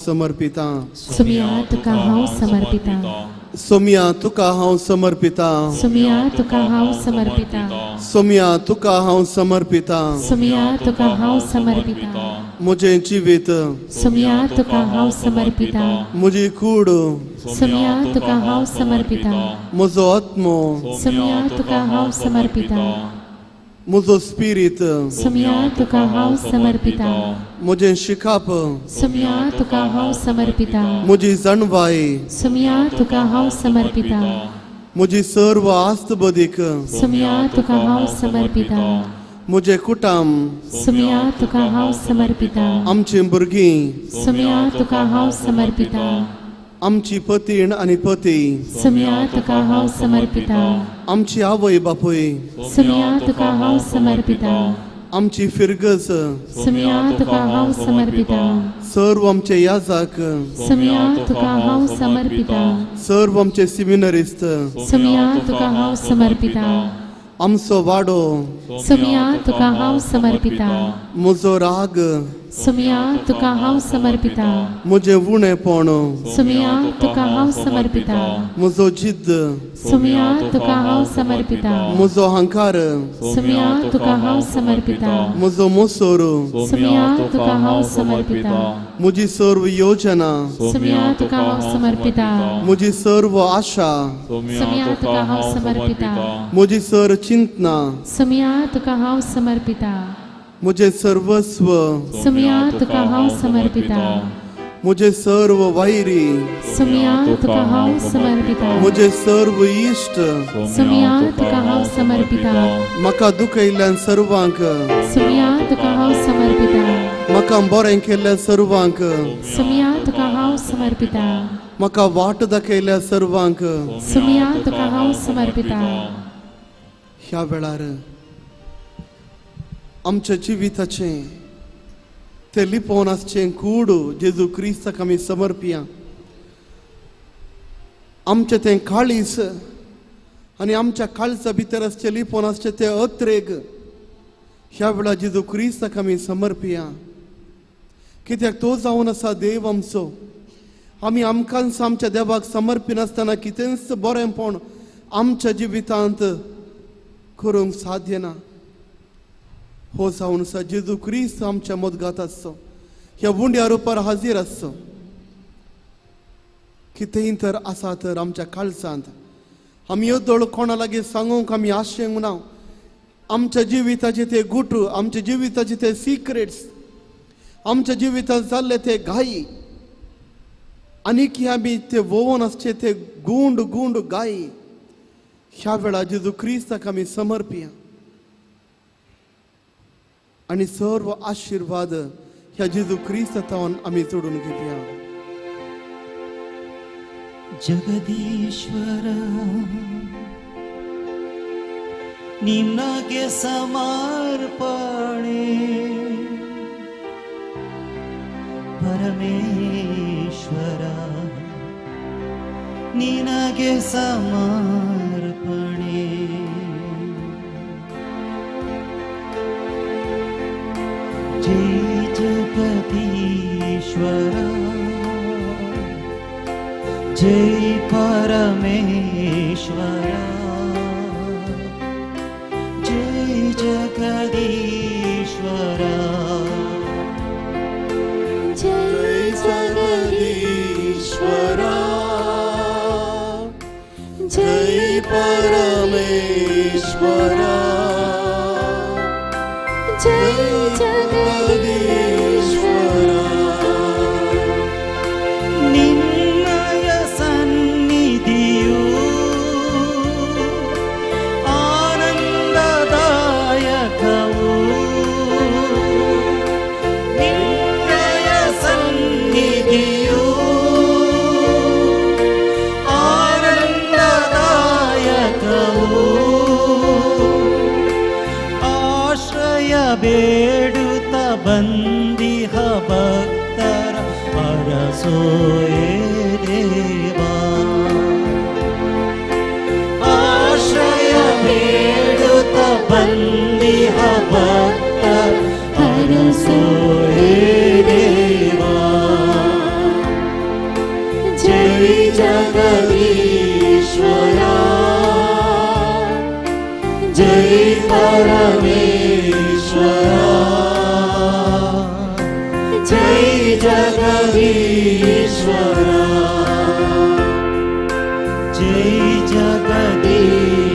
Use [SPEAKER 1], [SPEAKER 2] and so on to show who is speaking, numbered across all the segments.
[SPEAKER 1] समर्पिता।
[SPEAKER 2] सोमिया तुका हांव समर्पिता।
[SPEAKER 1] सोमिया तुका हांव समर्पिता।
[SPEAKER 2] सोमिया तुका हांव समर्पिता।
[SPEAKER 1] सोमिया तुका हांव समर्पिता।
[SPEAKER 2] सोमिया तुका हांव समर्पिता।
[SPEAKER 1] म्हजें जिवीत।
[SPEAKER 2] सोमिया तुका हांव समर्पिता।
[SPEAKER 1] म्हजी कूड।
[SPEAKER 2] सोमिया तुका हांव समर्पिता।
[SPEAKER 1] म्हजो आत्मो।
[SPEAKER 2] सोमिया तुका हांव समर्पिता।
[SPEAKER 1] म्हजो स्पिरीत।
[SPEAKER 2] सोमिया तुका हांव समर्पिता।
[SPEAKER 1] म्हजें शिकाप।
[SPEAKER 2] सोमिया तुका हांव समर्पिता।
[SPEAKER 1] म्हजी जाणवाय।
[SPEAKER 2] सोमिया तुका हांव समर्पिता।
[SPEAKER 1] म्हजी सर्व आस्त बदीक।
[SPEAKER 2] सोमिया तुका हांव समर्पिता।
[SPEAKER 1] म्हजें कुटाम।
[SPEAKER 2] सोमिया तुका हांव समर्पिता।
[SPEAKER 1] आमचीं भुरगीं।
[SPEAKER 2] सोमिया तुका हांव समर्पिता।
[SPEAKER 1] आमची पतीण आनी पती।
[SPEAKER 2] सोमिया तुका हांव समर्पिता।
[SPEAKER 1] आमची आवय बापूय।
[SPEAKER 2] सोमिया तुका हांव समर्पिता।
[SPEAKER 1] आमची फिरगज।
[SPEAKER 2] सोमिया तुका हांव समर्पिता।
[SPEAKER 1] सर्व आमचे याजाक।
[SPEAKER 2] सोमिया तुका हांव समर्पिता।
[SPEAKER 1] सर्व आमचे सिमिनरिस्त।
[SPEAKER 2] सोमिया तुका हांव समर्पिता।
[SPEAKER 1] आमचो वाडो।
[SPEAKER 2] सोमिया तुका हांव समर्पिता।
[SPEAKER 1] म्हजो राग।
[SPEAKER 2] सोमिया तुका हांव समर्पिता।
[SPEAKER 1] म्हजें उणेपण।
[SPEAKER 2] सोमिया तुका हांव समर्पिता।
[SPEAKER 1] म्हजो जिद्द।
[SPEAKER 2] सोमिया तुका हांव समर्पिता।
[SPEAKER 1] म्हजो अहंकार।
[SPEAKER 2] सोमिया तुका हांव समर्पिता।
[SPEAKER 1] म्हजो मोसोर।
[SPEAKER 2] सोमिया तुका हांव समर्पिता।
[SPEAKER 1] म्हजी सर्व योजना।
[SPEAKER 2] सोमिया तुका हांव समर्पिता।
[SPEAKER 1] म्हजी सर्व आशा।
[SPEAKER 2] सोमिया तुका हांव समर्पिता।
[SPEAKER 1] म्हजी सर्व चिंतना।
[SPEAKER 2] सोमिया तुका हांव समर्पिता।
[SPEAKER 1] म्हजें सर्वस्व।
[SPEAKER 2] सोमिया तुका हांव समर्पिता।
[SPEAKER 1] म्हजें सर्व वैरी।
[SPEAKER 2] सोमिया तुका हांव समर्पिता।
[SPEAKER 1] म्हजें सर्व इश्ट।
[SPEAKER 2] सोमिया तुका हांव समर्पिता।
[SPEAKER 1] म्हाका दुखयल्ल्यान सर्वांक।
[SPEAKER 2] सोमिया तुका हांव समर्पिता।
[SPEAKER 1] म्हाका बरें केल्ल्या सर्वांक।
[SPEAKER 2] सोमिया तुका हांव समर्पिता।
[SPEAKER 1] म्हाका वाट दाखयल्या सर्वांक।
[SPEAKER 2] सोमिया तुका हांव समर्पिता।
[SPEAKER 1] ह्या वेळार आमच्या जिविताचें तें लिपोवन आसचें कूड जेजू क्रिस्ताक आमी समर्पिया। आमचें तें काळीज आनी आमच्या काळजा भितर आसचें लिपोवन आसचें तें अत्रेग ह्या वेळार जेजू क्रिस्ताक आमी समर्पिया। कित्याक तो जावन आसा देव आमचो। आमी आमकांच आमच्या देवाक समर्पिनासतना कितेंच बरेंपण आमच्या जिवितांत करूंक साध्य ना। हो जावन आसा जेजू क्रिस्त आमच्या मदगात आसचो, ह्या उंड्या रुपार हाजीर आसचो। कितेंय तर आसा तर आमच्या काळजांत आमी येदोळ कोणा लागीं सांगूंक आमी आशेंक ना। आमच्या जिविताचे ते गुट, आमच्या जिविताचे ते सिक्रेट्स, आमच्या जिवितांत जाल्ले ते घाई आनी आमी ते वोवन आसचे ते गुंड गुंड गाय ह्या वेळार जेजू क्रिस्ताक आमी समर्पिया आनी सर्व आशिर्वाद ह्या जेजू क्रिस्ता आमी जोडून घेवया।
[SPEAKER 3] जगदीश्वर निनगे समर्पणे, परमेश्वर निनगे समर्पणे। जय जगदीश्वर जय परमेश्वर जय जगदीश्वर
[SPEAKER 2] जय जगदीश्वर
[SPEAKER 1] जय परमेश्वर
[SPEAKER 2] जय जगदीश्वर।
[SPEAKER 3] ನಿನ್ನಯ ಸನ್ನಿಧಿಯು ಆನಂದದಾಯಕವು, ನಿನ್ನಯ ಸನ್ನಿಧಿಯು ಆನಂದದಾಯಕವು. ಆಶ್ರಯ ಬೇಡುತ್ತ ಬಂದಿಹ ಭಕ್ತರ ಅರಸೋಯೇ ದೇವಾ, ಆಶ್ರಯ ಬೇಡುತ್ತ ಬಂದಿಹ ಭಕ್ತರ ಅರಸೋಯೇ ದೇವಾ. ಜಗದೀಶ್ವರ, ಜೈ ಪರಮೇಶ್ವರ, ಜೈ ಜಗದೀಶ್ವರ, ಜೈ ಜಗದೀಶ್ವರ,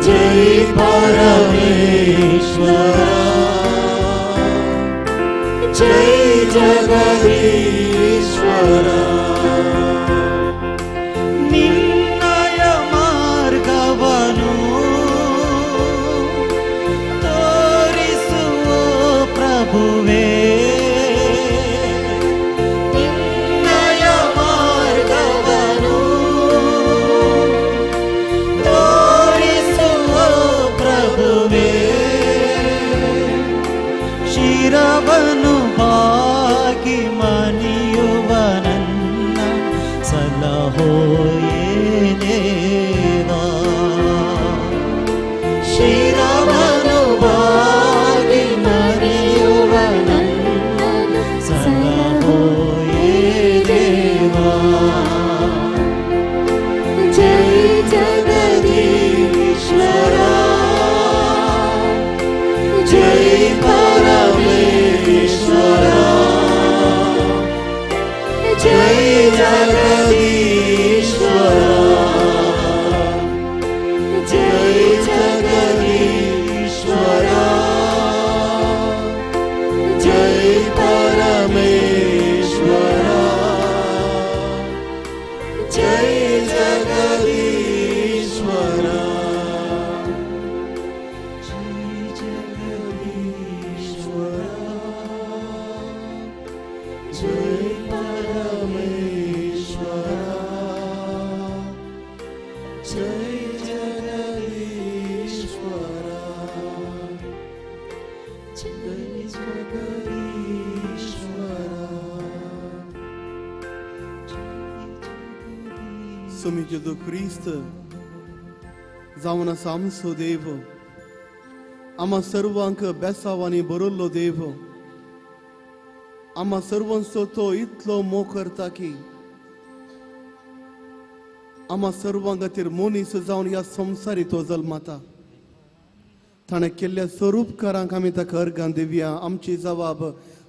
[SPEAKER 3] ಜೈ ಪರಮೇಶ್ವರ, ಜೈ ಜಗದೀಶ್ವರ. ನಿನ್ನಯ ಮಾರ್ಗವನು ತೋರಿಸುವ ಪ್ರಭುವೇ, ನಿನ್ನಯ ಮಾರ್ಗವನು ತೋರಿಸುವ ಪ್ರಭುವೇ, ಶಿರವನು ಬಾಗಿ ಮನಿಯುವ ನನ್ನ ಸಲಹೋಯೇ ದೇವಾ, ಶಿರವನು ಬಾಗಿ ಮನಿಯುವ ನನ್ನ ಸಲಹೋಯೇ ದೇವಾ. ಜೈ ಜಗದೀಶ್ವರ, ಜೈ ಪರಮೇಶ್ವರ, ಜೈ ಜಗದೀಶ್ವರ, ಜೈ ಜಗದೀಶ್ವರ, ಜೈ ಪರಮೇಶ್ವರ, ಜೈ ಜಗದೀಶ್ವರ, ಜೈ ಜಗದೀಶ್ವರ, ಜೈ ಪರಮೇಶ್ವರ, ಜೈ ಜಗದೀಶ್ವರ, ಜೈ ಜಗದೀಶ್ವರ.
[SPEAKER 1] सुमी जेजू क्रिस्त जावन आसा आमचो देव, आमा सर्वांक बेसावांनी बरयल्लो देव, आमा सर्वांचो तो इतलो मोग करता की आमा सर्वां खातीर मनीस जावन ह्या संवसारी तो जल्माता. ताणें केल्ल्या स्वरूपकारांक आमी ताका अर्गां दिवया. आमची जबाब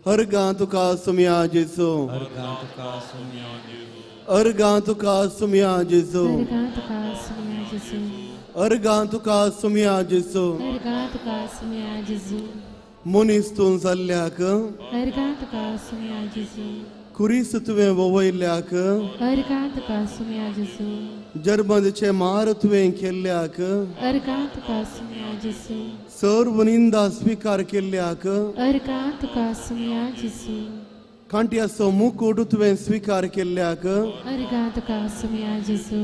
[SPEAKER 1] अर्गां तुका सुमया जेजू, अर्गां तुका सुमया जेजू,
[SPEAKER 2] अर्गां तुका सुमया जेजू,
[SPEAKER 1] अर्गां तुका सुमया जेजू.
[SPEAKER 2] अर्गां तुका सुमया जेजू.
[SPEAKER 1] मनीस तूं जाल्ल्याक
[SPEAKER 2] अर्गां तुका सुमया जेजू,
[SPEAKER 1] कुरीस तुवें ववयल्ल्याक
[SPEAKER 2] अर्गां तुका सुमया जेजू,
[SPEAKER 1] जर्मदचे मार तुवें केल्ल्याक
[SPEAKER 2] अर्गां तुका सुमया जेजू,
[SPEAKER 1] सर्व निंदा स्वीकार केल्ल्याक
[SPEAKER 2] अर्गां तुका सुमया जेजू,
[SPEAKER 1] कांट्याचो मुकूट तुवें स्वीकार केल्ल्याक
[SPEAKER 2] अर्गां तुका सुमया जेजू,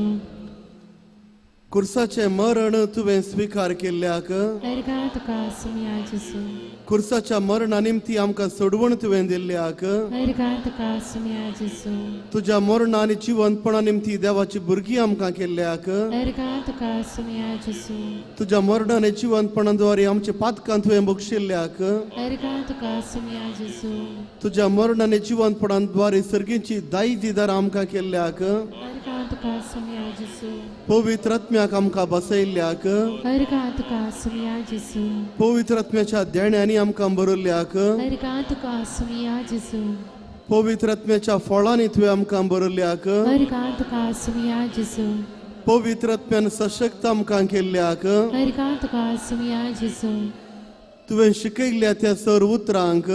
[SPEAKER 1] कुर्साचें मरण तुवें स्वीकार केल्ल्याक
[SPEAKER 2] अर्गां तुका सुमया जेजू,
[SPEAKER 1] कुर्साच्या मरणा निमती आमकां सोडवण तुवें दिल्ल्याक
[SPEAKER 2] अर्गां तुका सुमया जेजू,
[SPEAKER 1] तुज्या मरणा आनी जिवंतपणा निमती देवाची भुरगीं आमकां केल्ल्याक
[SPEAKER 2] अर्गां तुका सुमया जेजू,
[SPEAKER 1] तुज्या मरणा आनी जिवंतपणा द्वारे आमच्या पातकां तुवें बक्षिल्ल्याक
[SPEAKER 2] अर्गां तुका सुमया जेजू,
[SPEAKER 1] तुज्या मरण आनी जिवंतपणा द्वारे सर्गीची दायजी दारां आमकां केल्ल्याक
[SPEAKER 2] अर्गां तुका सुमया जेजू,
[SPEAKER 1] पवित्र आत्म्याक आमकां बसयल्ल्याक
[SPEAKER 2] अर्गां तुका सुमया जेजू,
[SPEAKER 1] पवित्र आत्म्याच्या देण्यांनी आमकां बरयल्ल्याक
[SPEAKER 2] अर्गां तुका सुमया जेजू,
[SPEAKER 1] पवित्र आत्म्याच्या फळांनी तुवें आमकां बरयल्ल्याक
[SPEAKER 2] अर्गां तुका सुमया जेजू,
[SPEAKER 1] पवित्र आत्म्यान सशक्त आमकां केल्ल्याक
[SPEAKER 2] अर्गां तुका सुमया जेजू,
[SPEAKER 1] तुवें शिकयल्ल्या त्या सर्व उतरांक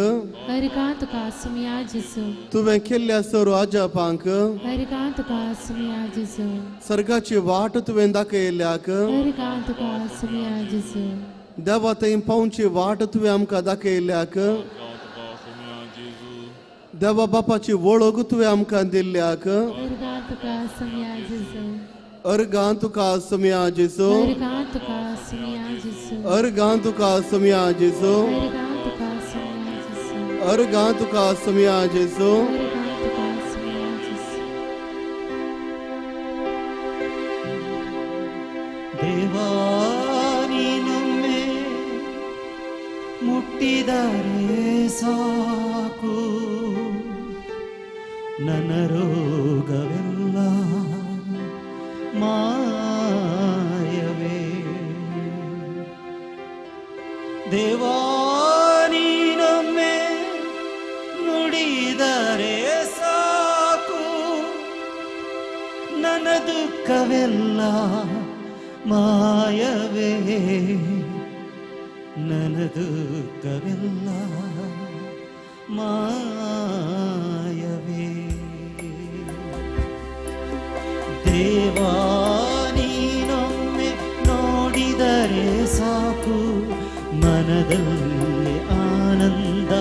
[SPEAKER 2] अर्गां तुका सुमया जेजू,
[SPEAKER 1] तुवें केल्ल्या सर्व अजापांक
[SPEAKER 2] अर्गां तुका सुमया जेजू,
[SPEAKER 1] सर्गाची वाट तुवें दाखयल्ल्याक
[SPEAKER 2] अर्गां तुका सुमया जेजू,
[SPEAKER 1] देवा थंय पावची वाट तुवें आमकां दाखयल्ल्याक देवा बापाची वळख तुवें आमकां दिल्ल्याक
[SPEAKER 2] अर्गां तुका सुमया जेजू,
[SPEAKER 1] अर्गां तुका सुमया जेजू,
[SPEAKER 2] अर्गां तुका सुमया जेजू,
[SPEAKER 1] अर्गां तुका सुमया जेजू,
[SPEAKER 2] अर्गां तुका सुमया जेजू,
[SPEAKER 1] अर्गां तुका सुमया जेजू.
[SPEAKER 2] अर्गां तुका सुमया जेजू.
[SPEAKER 3] ದೇವಾ ನೀನೊಮ್ಮೆ ಮುಟ್ಟಿದರೆ ಸಾಕು, ನನ್ನ ರೋಗವೆಲ್ಲ ಮಾಯವೇ. ದೇವಾ ನೀನೊಮ್ಮೆ ನುಡಿದರೆ ಸಾಕು, ನನ್ನ ದುಃಖವೆಲ್ಲ ಮಾಯವೇ, ನನ್ನ ದುಃಖವೆಲ್ಲ ಮಾಯವೇ. ದೇವಾ ನೀನೊಮ್ಮೆ ನೋಡಿದರೆ ಸಾಕು, ಮನದಲ್ಲಿ ಆನಂದ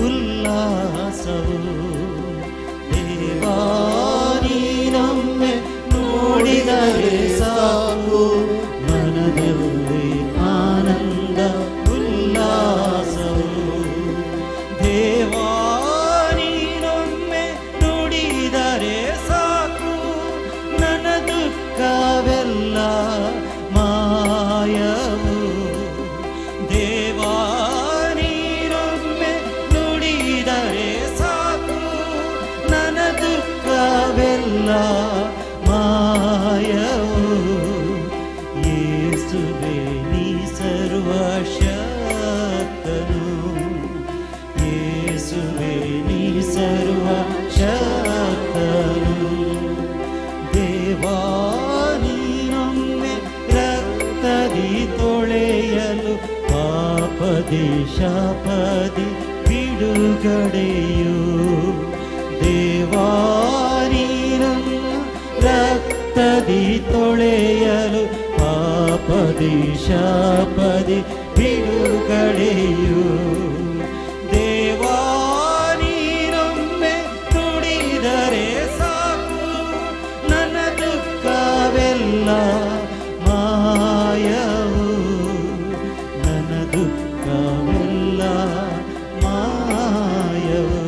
[SPEAKER 3] ಉಲ್ಲಾಸವು. ದೇವಾ ನೀನೊಮ್ಮೆ ನೋಡಿದರೆ ಸಾಕು, ಮನದಲ್ಲಿ ಆನಂದ ಉಲ್ಲಾಸವು. ದೇವಾ ನೀನೊಮ್ಮೆ ನುಡಿದರೆ ಸಾಕು, ನನ್ನ ದುಃಖವೆಲ್ಲ ಮಾಯವು. ದೇವಾ ನೀನೊಮ್ಮೆ ನುಡಿದರೆ ಸಾಕು, ನನ್ನ ದುಃಖವೆಲ್ಲ ಮಾಯವು. ಯೇಸುವೆ ನೀ ಸರ್ವಶಕ್ತನು, ಯೇಸುವೆ ನೀ ಸರ್ವಶಕ್ತನು. ದೇವಾ ನೀನೊಮ್ಮೆ ರಕ್ತದಿ ತೊಳೆಯಲು ಪಾಪದಿ ಶಾಪದಿ ಬಿಡುಗಡೆಯು. ದೇವಾ ನೀನೊಮ್ಮೆ ರಕ್ತದಿ ತೊಳೆಯಲು ಪಾಪದಿ ಶಾಪದಿ ಬಿಡುಗಡೆಯು. ದೇವಾ ನೀನೊಮ್ಮೆ ನುಡಿದರೆ ಸಾಕು, ನನ್ನ ದುಃಖವೆಲ್ಲ ಮಾಯವು, ನನ್ನ ದುಃಖವೆಲ್ಲ ಮಾಯವು,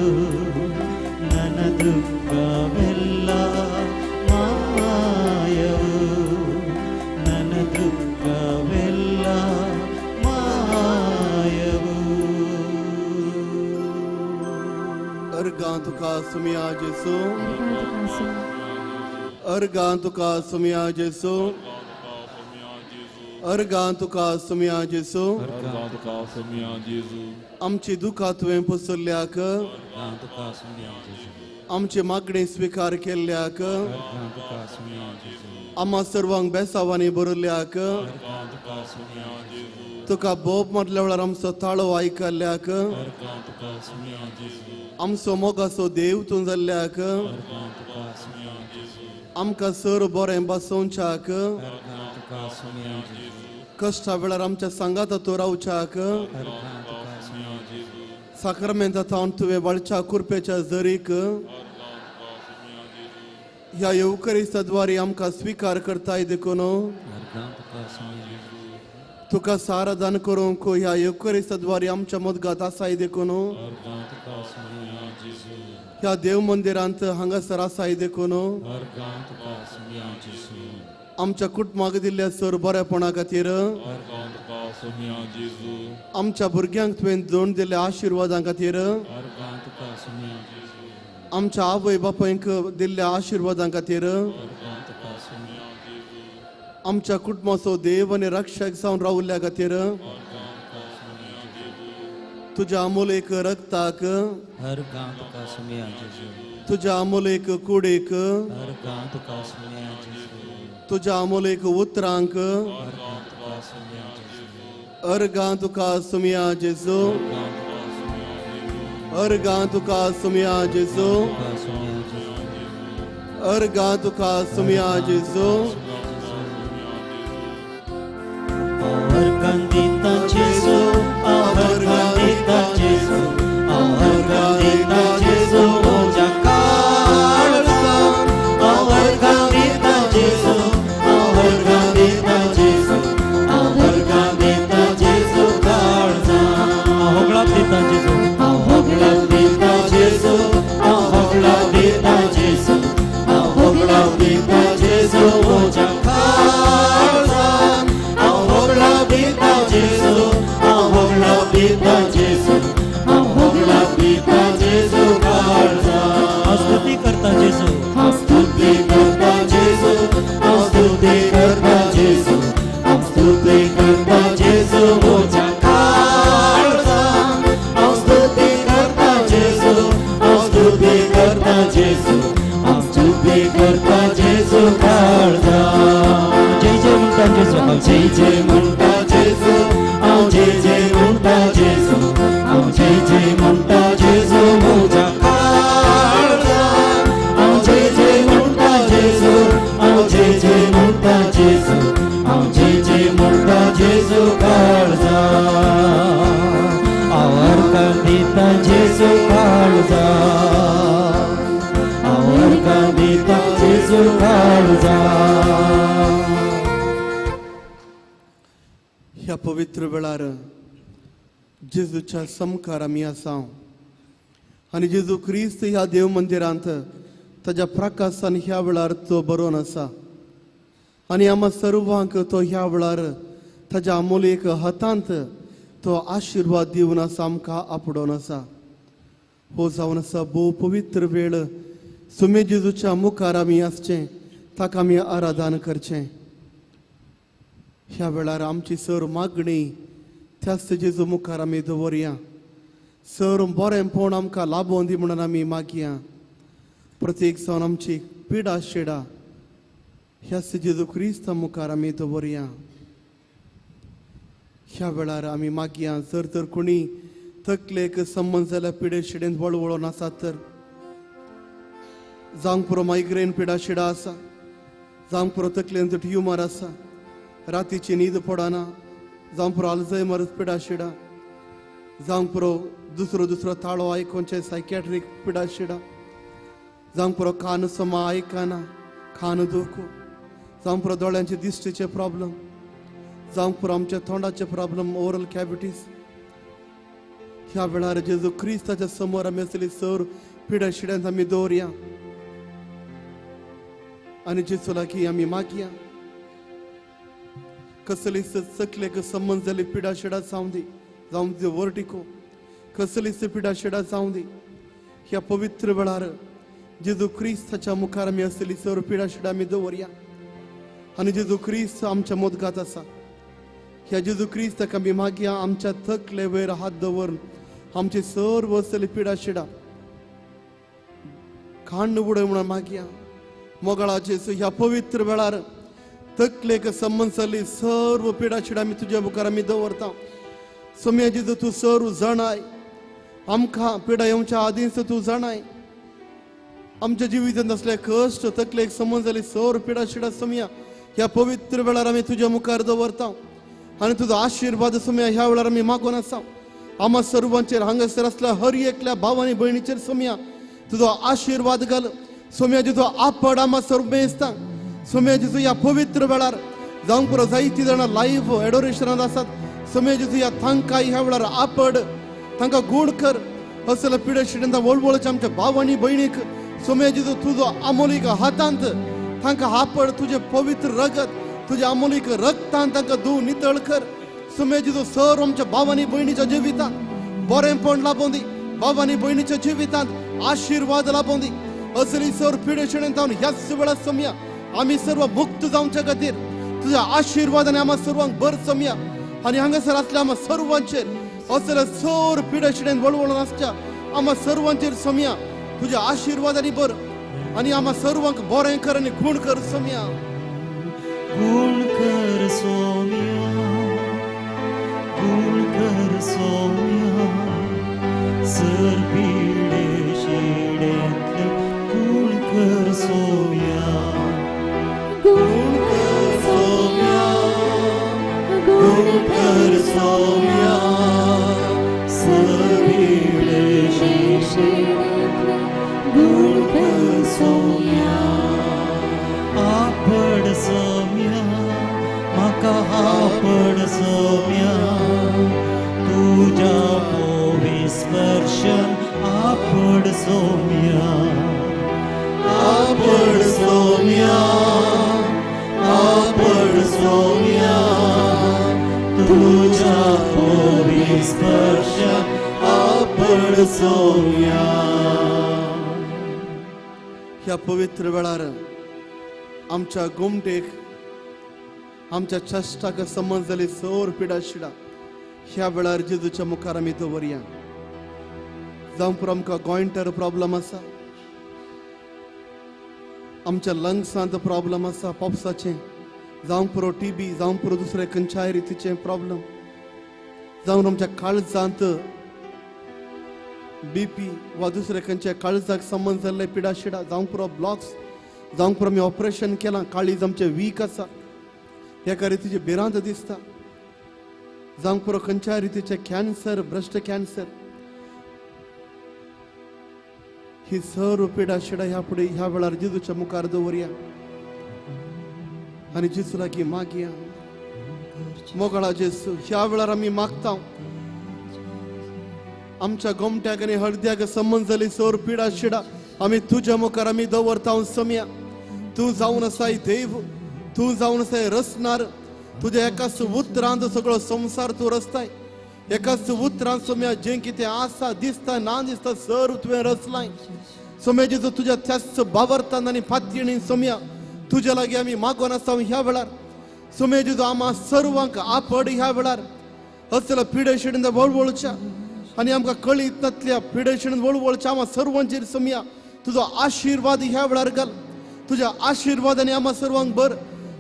[SPEAKER 3] ನನ್ನ ದುಃಖವೆಲ್ಲ ಮಾಯವು, ನನ್ನ ದುಃಖವೆಲ್ಲ ಮಾಯವು.
[SPEAKER 1] अर्गां तुका सुमिया जेसू, अर्गां तुका सुमिया जेसू, अर्गां तुका सुमिया जेसू. आमची दुखां तुवें पसरल्याक, आमचे मागणे स्विकार केल्ल्याक, आम्हा सर्वांक बेसावांनी बरयल्याक, तुका बोब मारल्या वेळार आमचो ताळो आयकल्ल्याक, आमचो मोगाचो देव तूं जाल्ल्याक, आमकां सर बरें बसोवच्याक, कश्टा वेळार आमच्या सांगाता तूं रावच्याक, साक्रामेंता थावन तुवें वाळच्या कुरपेच्या जरीक ह्या येवकरिस्ताद्वारे आमकां स्विकार करताय देखून तुका सारादान करूंक ह्या येवकरिस्ताद्वारे आमच्या मदगात आसाय देखून ह्या देव मंदिरांत हांगासर आसाय देखून आमच्या कुटुंबाक दिल्ल्या सर बरेपणा खातीर, आमच्या भुरग्यांक तुवें जोड दिल्ल्या आशिर्वादां खातीर, आमच्या आवय बापायंक दिल्ल्या आशिर्वादां खातीर, आमच्या कुटुंबाचो देव आनी रक्षक जावन रावल्ल्या खातीर, तुज्या अमोल एक रक्ताक, तुज्या अमोल एक कुडीक, तुज्या अमोल एक उतरांक अर्गां तुका सुमिया जेजू, अर्गां तुका सुमिया जेजू, अर्गां तुका सुमिया जेजू.
[SPEAKER 3] अर्गां दिता जेजू, अर्गां दिता जेजू, अर्गां दिता जेजू म्हज्या काळजान. अर्गां दिता जेजू, अर्गां दिता जेजू, अर्गां दिता जेजू काळजान. होगळाप दिता जेजू, होगळाप दिता जेजू, होगळाप दिता जेजू, होगळाप दिता जेजू म्हज्या काळजान. होगळाप दिता जेजू, होगळाप दिता जेजू, होगळाप दिता म्हणटा जेजू, हांव स्तुती करता जेजू काळजा. जय जय म्हणटा जेजू, हांव जय जय म्हणटा जेजू, हांव जय जय म्हणटा जेजू, हांव जय जय म्हणटा जेजू म्हज्या काळजा. हांव जय जय म्हणटा जेजू, हांव जय जय म्हणटा जेजू, हांव जय जय म्हणटा जेजू काळजा. हांव अर्गां दिता जेजू काळजा, हांव अर्गां दिता जेजू काळजा.
[SPEAKER 1] ह्या पवित्र वेळार जेजूच्या समकार आमी आसा आनी जेजू क्रिस्त ह्या देव मंदिरांत ताज्या प्रकासान ह्या वेळार तो बरोवन आसा आनी आमा सर्वांक तो ह्या वेळार ताज्या अमोलेक हातांत तो आशिर्वाद दिवन आसा, आमकां आपडोवन आसा. हो जावन आसा भोव पवित्र वेळ. सुमे जेजूच्या मुखार आमी आसचें, ताका आमी आराधन करचें. ह्या वेळार आमची सर मागणी त्याच जेजू मुखार आमी दवरया. सर बरेंपण आमकां लाबोवन दी म्हणून आमी मागया. प्रत्येक जावन आमची पिडा शिडा ह्याच जेजू क्रिस्ता मुखार आमी दवरया. ह्या वेळार आमी मागया, जर तर कोणी तकलेक संबंद जाल्यार पिडे शिडेन वळवळोन आसात तर जावंक पुरो मायग्रेन पिडा शिडा आसा, जावंक पुरो तकलेन ट्युमर आसा, रातीची न्हीद पडना, जावं पुरो अल्झायमर पिडा शिडा, जावंक पुरो दुसरो दुसरो ताळो आयकोनचे सायकॅट्रीक पिडा शिडा, जावंक पुरो कान समा आयकना, कान दुखो, जावंक पुरो दोळ्यांचे दिश्टीचे प्रॉब्लम, जावंक पुरो आमच्या तोंडाचे प्रॉब्लम, ओरल कॅविटीज. ह्या वेळार जेजू क्रिस्ताच्या समोर आमी आसली सर पिडा शिड्यांत आमी दवरया आनी जेजू लागीं आमी मागया. कसलीच चकलेक संबंद जाली पिडा शिडा जावं दी, जावं दी वर्टिको, कसलीच पिडा शिडा जावं दी. ह्या पवित्र वेळार जेजू क्रिस्ताच्या मुखार आमी आसली सर पिडा शिडा आमी दवरया आनी जेजू क्रिस्त आमच्या मोदगात आसा. ह्या जेजू क्रिस्ताक आमी मागया आमच्या तकले वयर हात दवरून आमची सर्व आसली पिडा शिडा खांड उडय म्हणून मागया. मोगाळा जेजू, ह्या पवित्र वेळार तकलेक संबंद जाल्ली सर्व पिडा शिडा आमी तुज्या मुखार आमी दवरता. सोम्या जेजू, तूं सर्व जाणाय, आमकां पिडा येवच्या आदींच तूं जाणाय. आमच्या जिवितांत आसले कश्ट तकलेक संबंद जाली सर्व पिडा शिडा सोम्या ह्या पवित्र वेळार आमी तुज्या मुखार दवरता आनी तुजो आशिर्वाद सोम्या ह्या वेळार आमी मागून आसा. आमा सर्वांचेर हांगासर आसल्या हर एकल्या भाव आनी भयणीचेर सोम्या तुजो आशिर्वाद घाल. सोम्या जेजू, आपड आमा सर्व मेजता. सोम्या जेजू, ह्या पवित्र वेळार जावंक पुरो जायतीं जाणां लायव्ह एडोरेशनांत आसात. सोम्या जेजू, ह्या तांकां ह्या वेळार आपड, तांकां गूण कर. असल्या पिडे शिडेंत वळवळच्या आमच्या भाव आनी भयणीक सोम्या जेजू तुजो आमोलीक हातांत तांकां आपड, तुजें पवित्र रगत तुज्या आमोलीक रगतान तांकां धुव नितळ कर. सोम्या जेजू, सर आमच्या भाव आनी भयणीच्या जिवितांत बरेंपण लाबोवन दी, भाव आनी भयणीच्या जिवितांत आशिर्वाद लाबोवन दी. असली सर पिडे शिडेंत ह्याच वेळार सोम्या आमी सर्व मुक्त जावच्या खातीर तुज्या आशिर्वादान आमा सर्वांक बर सोम्या आनी हांगासर आसल्या आमा सर्वांचेर असल्या सर पिडा शिडेन वळवळून आसच्या आमा सर्वांचेर सोम्या तुज्या आशिर्वादांनी बर आनी आमा सर्वांक बरें कर आनी गूण कर सोम्या.
[SPEAKER 3] गूण कर सोम्या, गूण कर सोम्या, सर पिडे शिडेंतले गूण कर सोम्या.
[SPEAKER 2] गुण कर सोम्या, गुण कर
[SPEAKER 3] सोम्या, सर पिडे
[SPEAKER 2] शिडेंतले गुण कर सोम्या.
[SPEAKER 3] आपड सोम्या, म्हाका आपड सोम्या, तुज्या मोवी स्पर्शन आपड सोम्या. आपड सोम्या, आपड सोम्या, तुज्या मोवी स्पर्शन आपड सोम्या.
[SPEAKER 1] ह्या पवित्र वेळार आमच्या गोमटेक आमच्या चश्टाक संबंद जाली सर पिडा शिडा ह्या वेळार जेजूच्या मुखार आमी दवरया. जावं पुरो आमकां गोयंटर प्रॉब्लम आसा, आमच्या लंग्सांत प्रॉब्लम आसा पोपसाचें, जावंक पुरो टीबी, जावंक पुरो दुसरे खंयच्याय रितीचें प्रॉब्लम, जावन आमच्या काळजांत बीपी वा दुसरे खंयच्या काळजाक संबंद जाल्ले पिडा शिडा, जावंक पुरो ब्लॉक्स, जावंक पुरो आमी ऑपरेशन केलां, काळीज आमचें वीक आसा, एका रितीची भिरांत दिसता, जावंक पुरो खंयच्याय रितीचें कॅन्सर, ब्रेस्ट कॅन्सर, ही सर्व पिडा शिडा ह्या फुडें ह्या वेळार जेजूच्या मुखार दवरया आनी जेजू लागीं मागया. मोगाळा जेजू, ह्या वेळार आमी मागता आमच्या गोमट्याक आनी हळद्याक संबंद जाली सर्व पिडा शिडा आमी तुज्या मुखार आमी दवरता. सम्या तूं जावन आसाय देव, तूं जावन आसाय रचणार, तुज्या एकाच उतरांत सगळो संवसार तूं रचताय, एकाच उतरान सोम्या जें कितें आसा दिसता ना दिसता सर्व तुवें रचलाय. सोम्या जेजू तुज्या त्याच बावरतान आनी फातयेणी सोम्या तुज्या लागीं आमी मागोन आसा ह्या वेळार. सोम्या जेजू आमा सर्वांक आपड ह्या वेळार असल्या पिडेशिडीन वळवळच्या आनी आमकां कळीत नातल्या पिडेशिडीन वळवळच्या आमा सर्वांचेर सोम्या तुजो आशिर्वाद ह्या वेळार घाल. तुज्या आशिर्वादांनी आमा सर्वांक भर.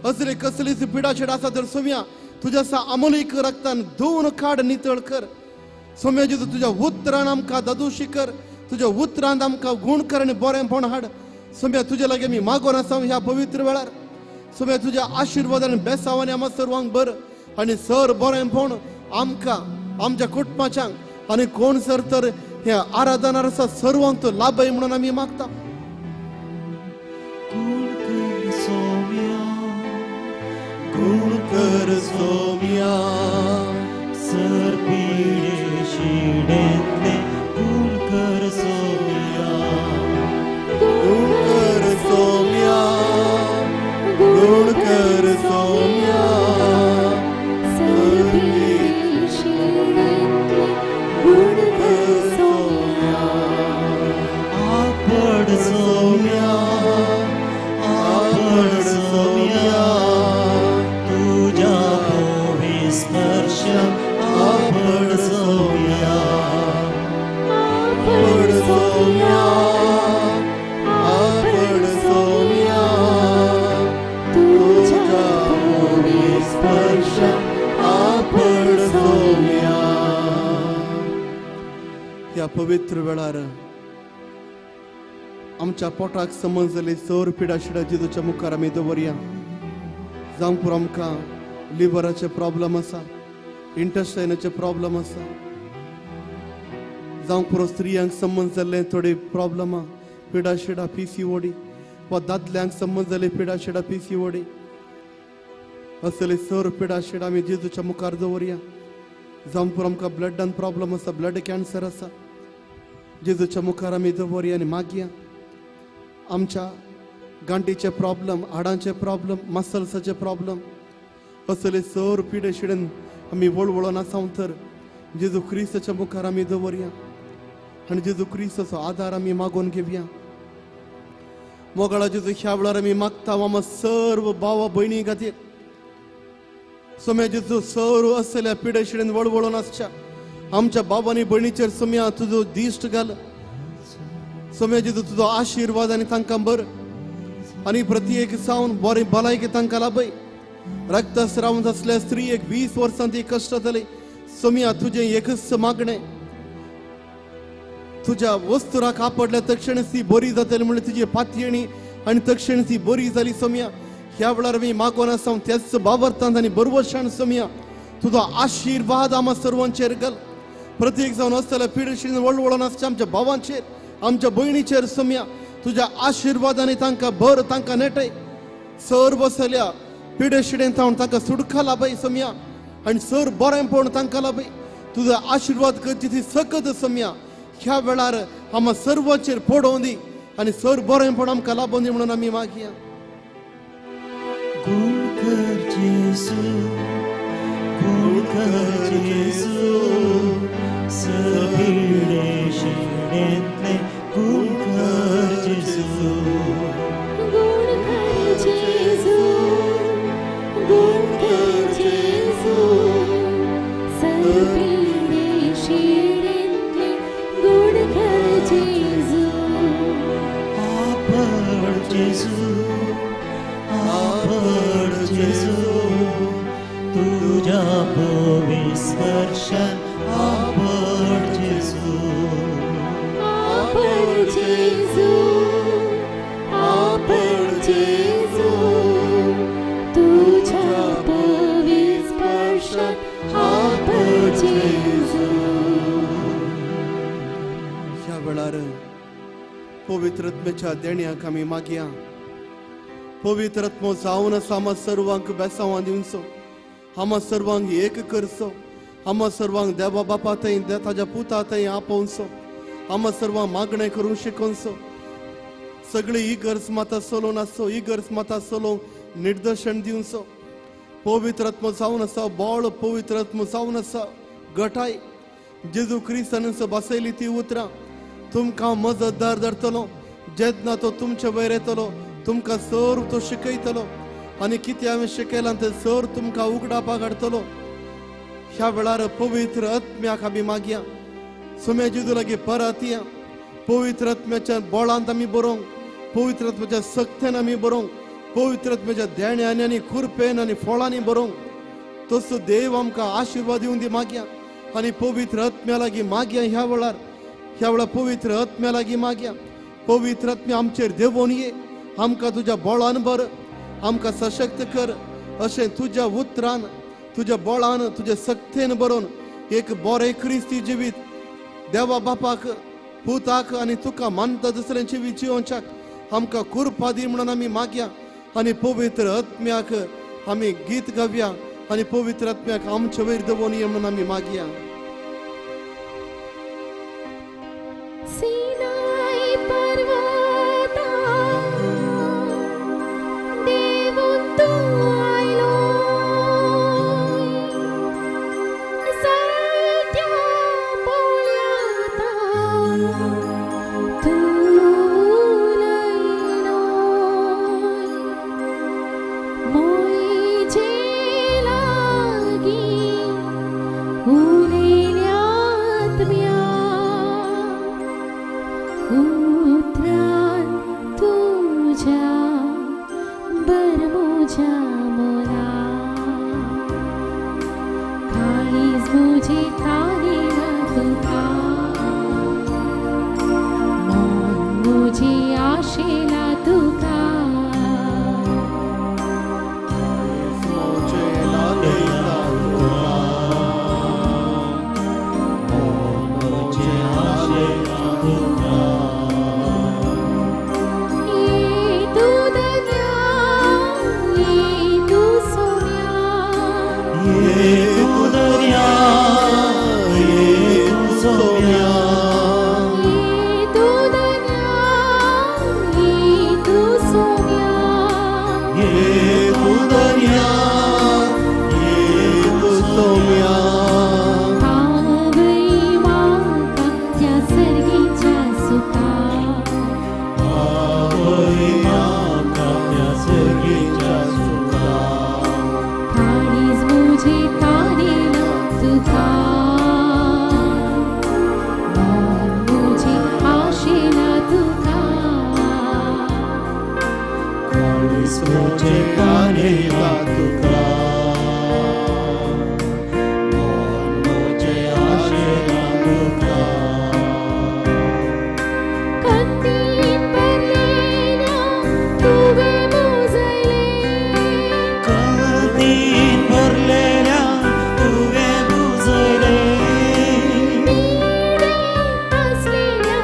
[SPEAKER 1] असले कसलीच पिडाशीड आसा तर सोम्या तुज्या सा अमोलीक रक्तान धुवन काड, नितळ कर. सोम्या जेजू तुज्या उतरान आमकां दादोशी कर, तुज्या उतरान आमकां गूण कर आनी बरेंपण हाड. सोम्या तुज्या लागीं आमी मागोन आसा ह्या पवित्र वेळार. सोम्या तुज्या आशिर्वादान बेसावानी आमा सर्वांक भर आनी सर बरेंपण आमकां आमच्या कुटुंबाच्यांक आनी कोण सर तर ह्या आराधनार आसा सर्वांक तो लाभय म्हणून आमी मागता. गुण कर सोम्या,
[SPEAKER 3] सर पिडे शिडेंतले गुण कर सोम्या,
[SPEAKER 1] गुण कर सोम्या, गुण कर सोम्या,
[SPEAKER 2] सर पिडे शिडेंतले गुण कर सोम्या,
[SPEAKER 3] आपड सोम्या, आपड सोम्या, आपड सोम्या,
[SPEAKER 2] आपड सोम्या,
[SPEAKER 1] आपड सोम्या,
[SPEAKER 2] तुझ्या भोवी
[SPEAKER 1] स्पर्श आपड सोम्या. ह्या पवित्र वेळार आमच्या पोटाक समज जाली सर पिडा शिडा जेजूच्या मुखार आमी दवरया. जावंक पुरो आमकां लिवराचे प्रॉब्लम आसा, इंटेस्टायनाचे प्रॉब्लम आसा, जावंक पुरो स्त्रियांक संबंद जाल्ले थोडे प्रॉब्लमां, पिडा शिडा PCOD, वा दादल्यांक संबंद जाल्ले पिडा शिडा PCOD, असले सर पिडा शिडा आमी जेजूच्या मुखार दवरया. जावंक पुरो आमकां ब्लडान प्रॉब्लम आसा, ब्लड कॅन्सर आसा, जेजूच्या मुखार आमी दवरया आनी मागया. आमच्या गांठीचे प्रॉब्लम, हाडांचे प्रॉब्लम, मसल्साचे प्रॉब्लम, असले सर पिडे शिडेन आमी वळवळोन आसा तर जेजू क्रिस्ताच्या मुखार आमी दवरया आनी जेजू क्रिस्ताचो आदार आमी मागोवन घेवया. मोगाळा जेजू, ह्या वेळार आमी मागता आमा सर्व भावा भयणी खातीर. सोम्या जेजू सर्व असल्या पिडे शिडेन वळवळोन आसच्या आमच्या बाबांनी भयणीचेर सोम्या तुजो दिश्ट घाल. सोम्या जेजू तुजो आशिर्वाद आनी तांकां भर आनी प्रत्येक सावन बरें भलायकी तांकां लाभय. रक्तस्राव आसल्या स्त्रियेक 20 वर्सां ती कश्ट जाली. सोम्या तुजें एकच मागणें, तुज्या वस्तुराक आपडल्या तक्षणच ती बरी जातली म्हणून तुजी पातयेणी आनी तक्षण ती बरी जाली. सोम्या ह्या वेळार आमी मागोन आसा त्याच बावरतांत आनी बरवशान सोम्या तुजो आशिर्वाद आमा सर्वांचेर घाल. प्रत्येक जावन आसतल्या पिडशीन वळवळोन आसच्या आमच्या भावांचेर, आमच्या भयणीचेर सोम्या तुज्या आशिर्वादांनी तांकां भर, तांकां नेटय. सर्व आसल्या पिडेशिडेन तावन तांकां सुटका लाभय सोम्या आनी सर बरेंपण तांकां लाभय. तुजो आशिर्वाद करची ती सकत सोम्या ह्या वेळार आमा सर्वांचेर पडोवन दी आनी सर बरेंपण आमकां लाबोवन दी म्हणून आमी मागया.
[SPEAKER 3] गुण कर जेजू, गुण कर जेजू, सर पिडे शिडेंतले गुण कर जेजू,
[SPEAKER 2] गुण कर जेजू, गुण कर जेजू, सर पिडे शिडेंतले गुण कर जेजू,
[SPEAKER 3] आपड जेजू,
[SPEAKER 1] पवित्र आत्म्याच्या देण्याक आमी मागया. पवित्र आत्मो जावन आसा आमा सर्वांक बेसांवां दिवचो, आमा सर्वांक एक करचो, आमा सर्वांक देवा बापा थंय ताज्या पुता थंय आपोवचो, आमा सर्वांक मागणें करूंक शिकोवचो. सगळी इगर्ज माता चलोवन आसचो, इगर्ज माता चलोवंक निर्दर्शन दिवचो. पवित्र आत्मो जावन आसा बळ, पवित्र आत्मो जावन आसा गटाय. जेजू क्रिस्तान बसयली ती उतरां तुमकां मजतदार धरतलो, जेन्ना तो तुमचे वयर येतलो तुमकां सर तो शिकयतलो आनी कितें हांवें शिकयलां तें सर तुमकां उगडापाक हाडटलो. ह्या वेळार पवित्र आत्म्याक आमी मागया, सुम्या जेजू लागीं परत या. पवित्र आत्म्याच्या बळांत आमी बरोवंक, पवित्र आत्म्याच्या सक्तेन आमी बरोवंक, पवित्र आत्म्याच्या देण्यांनी आनी खुरपेन आनी फळांनी बरोवंक तसो देव आमकां आशिर्वाद दिवन दी मागया. आनी पवित्र आत्म्या लागीं मागया ह्या वेळार, ह्या वेळार पवित्र आत्म्या लागीं मागया. पवित्र आत्म्या आमचेर देंवोन ये, आमकां तुज्या बळान भर, आमकां सशक्त कर. अशें तुज्या उतरान, तुज्या बळान, तुज्या सक्तेन बरोवन एक बरें क्रिस्ती जिवीत देवा बापाक, पुताक आनी तुका मानता दुसऱ्यां जिवीत जिवोवच्याक आमकां कुरपा दी म्हणून आमी मागया. आनी पवित्र आत्म्याक आमी गीत गावया आनी पवित्र आत्म्याक आमचे वयर देंवोन ये म्हणून आमी मागया.
[SPEAKER 2] सिनाई पर्वता देवून तूं आयलो, जायत्या पोळ्याता तूं उलयलो, म्हजे लागीं उलयल्या आत्म्या उतरान तुज्या बर म्हज्या मोला, काळीज म्हजें तानेला तुका, मन म्हजें आशेला तुका. ये तू दर्या, ये तू सोन्या,
[SPEAKER 3] ये तू दर्या, ये तू सोम्या,
[SPEAKER 2] ये तू दर्या, ये तू सोन्या,
[SPEAKER 3] ये तू दर्या, ये तू सोम्या.
[SPEAKER 2] पावय म्हाका त्या सर्गीच्या सुखा,
[SPEAKER 3] आवय म्हाका त्या सर्गीच्या सुखा,
[SPEAKER 2] काळीज म्हजें तानेला तुका, मन म्हजें आशेला तुका.
[SPEAKER 3] काळीज म्हजें तानेला तुका, मन म्हजें आशेला तुका.
[SPEAKER 2] कंदीन भरलेल्या तुवें मुजयलें,
[SPEAKER 3] कंदीन भरलेल्या तुवें मुजयलें,
[SPEAKER 2] पिडेंत आसलेल्या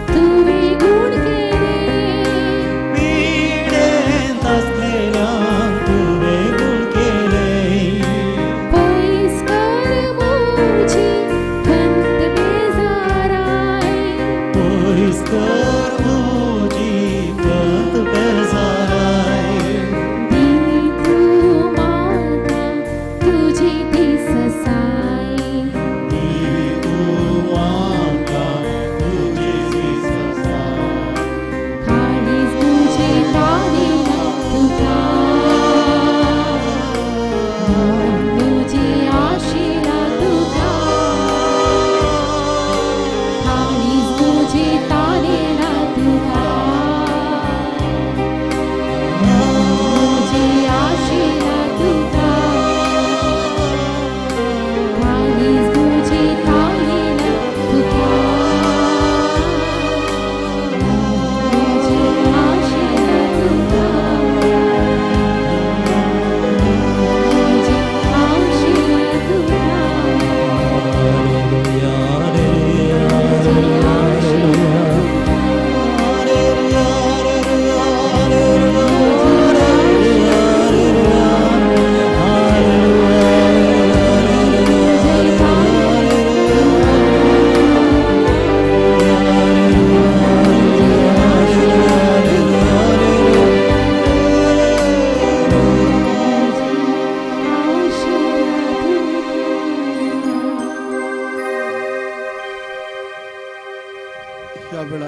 [SPEAKER 2] तुवें गूण केलें,
[SPEAKER 3] पिडेंत आसलेल्या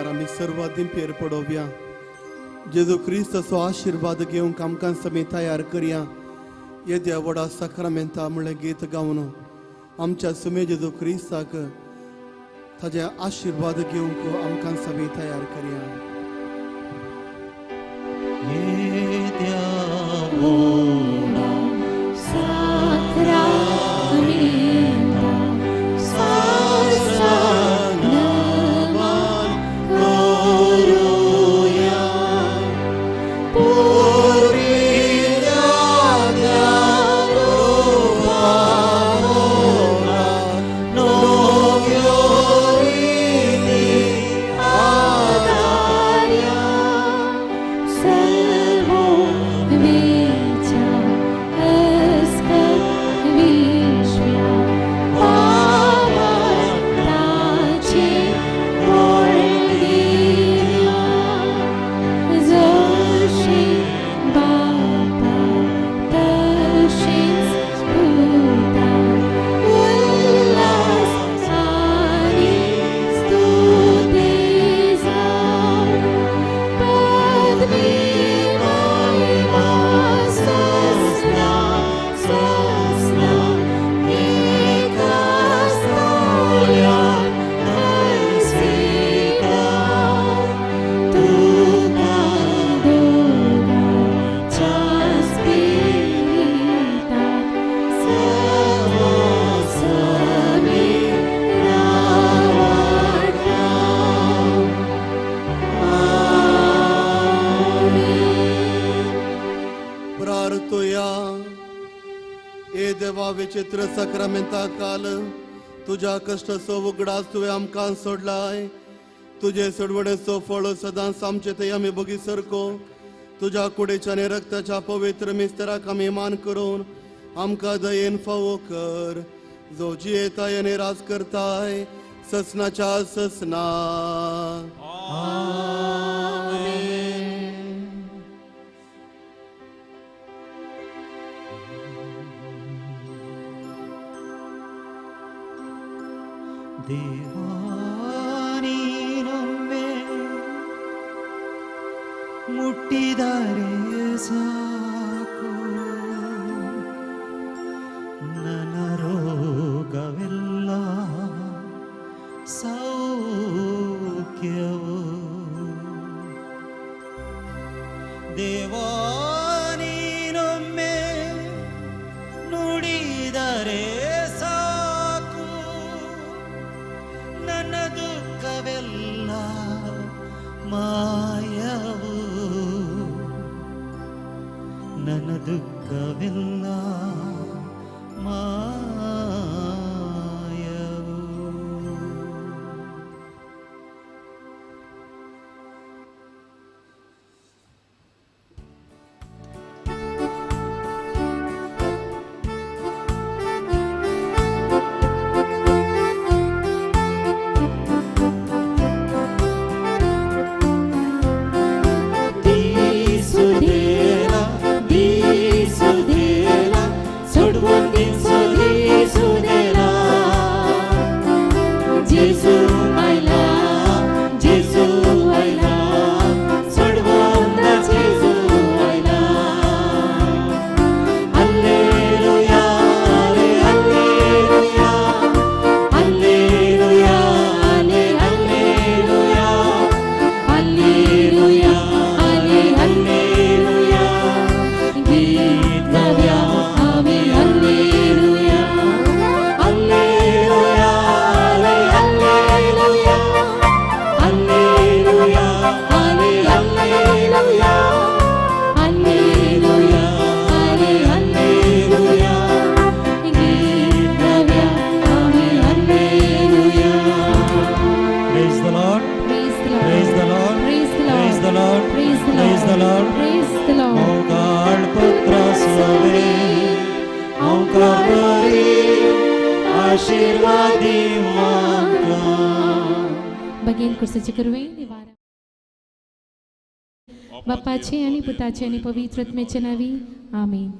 [SPEAKER 1] वेळार आमी सर्व दिंपेर पडोवया. जेजू क्रिस्ताचो आशिर्वाद घेवंक आमकां समी तयार करया. येद्या व्हडा साक्रामेंता म्हणलें गीत गावन आमच्या सुमे जेजू क्रिस्ताक ताजे आशिर्वाद घेवंक आमकां समी तयार करया.
[SPEAKER 3] येद्या व्हडा
[SPEAKER 2] साक्रामेंता
[SPEAKER 3] साष्टांग करुया पुरिल्या त्या रूपामोगा नव्यो रिती आदार्या
[SPEAKER 2] सर्वो वेच्या अस्कत विश्व्या पावताचे बोलदिया जशी बापा तशीच पुता उल्हास आनी स्तुती जावं पदवी महिमा ससना ससना एकास्तोया हर्षिता तुका दोगाच्या स्पिरिताक सवासमी रावटा. आमेन.
[SPEAKER 1] प्रार्थोया. ए देवा विचित्र साक्रामेंता काल तुज्या कश्टाचो उगडास तुवें आमकां सोडलाय. तुजे सोडवणेचो फळ सदांच आमचे थंय आमी बगी सरको. तुज्या कुडीच्या आनी रक्ताच्या पवित्र मिस्तराक आमी मान करून आमकां दयेन फावो कर, जो जियेताय आनी राज करताय ससनाच्या ससना.
[SPEAKER 3] ದೇವಾ ನೀನೊಮ್ಮೆ ಮುಟ್ಟಿದರೆ ಸಾಕು ನನ್ನ ರೋಗವೆಲ್ಲ ಸೌಖ್ಯವು. ದೇವಾ ನೀನೊಮ್ಮೆ ನುಡಿದರೆ ಸಾಕು ನನ್ನ ದುಃಖವೆಲ್ಲ ಮಾಯವು. ನನ್ನ ದುಃಖವೆಲ್ಲ ಮಾಯವು.
[SPEAKER 2] दिसुदेला दिसुदेला सोडवून दिसो दिसुदेला जेजू आयला जेजू आयला सोडवून जेजू आयला.
[SPEAKER 3] Alleluia alleluia alleluia alleluia
[SPEAKER 2] alleluia alle
[SPEAKER 3] alleluia
[SPEAKER 2] गीत गाऊया आम्ही alleluia
[SPEAKER 3] alleluia alleluia alleluia alleluia
[SPEAKER 2] alleluia alle
[SPEAKER 3] alleluia
[SPEAKER 2] गीत गाऊया आम्ही alleluia.
[SPEAKER 3] Praise the Lord.
[SPEAKER 2] Praise the Lord.
[SPEAKER 3] Praise the Lord.
[SPEAKER 2] Praise the
[SPEAKER 3] Praise the
[SPEAKER 2] Lord.
[SPEAKER 3] Lord.
[SPEAKER 2] Praise the
[SPEAKER 3] Praise the
[SPEAKER 2] Lord.
[SPEAKER 3] Lord.
[SPEAKER 2] Praise the Lord.
[SPEAKER 3] Omkar पुत्र स्वामी ओंकार बरी आशीर्वादी माता.
[SPEAKER 2] बगेन कुर्साची कुरवे निवारा. बापाचे आणि पुताचे आणि पवित्र आत्म्याचे नावी आमेन.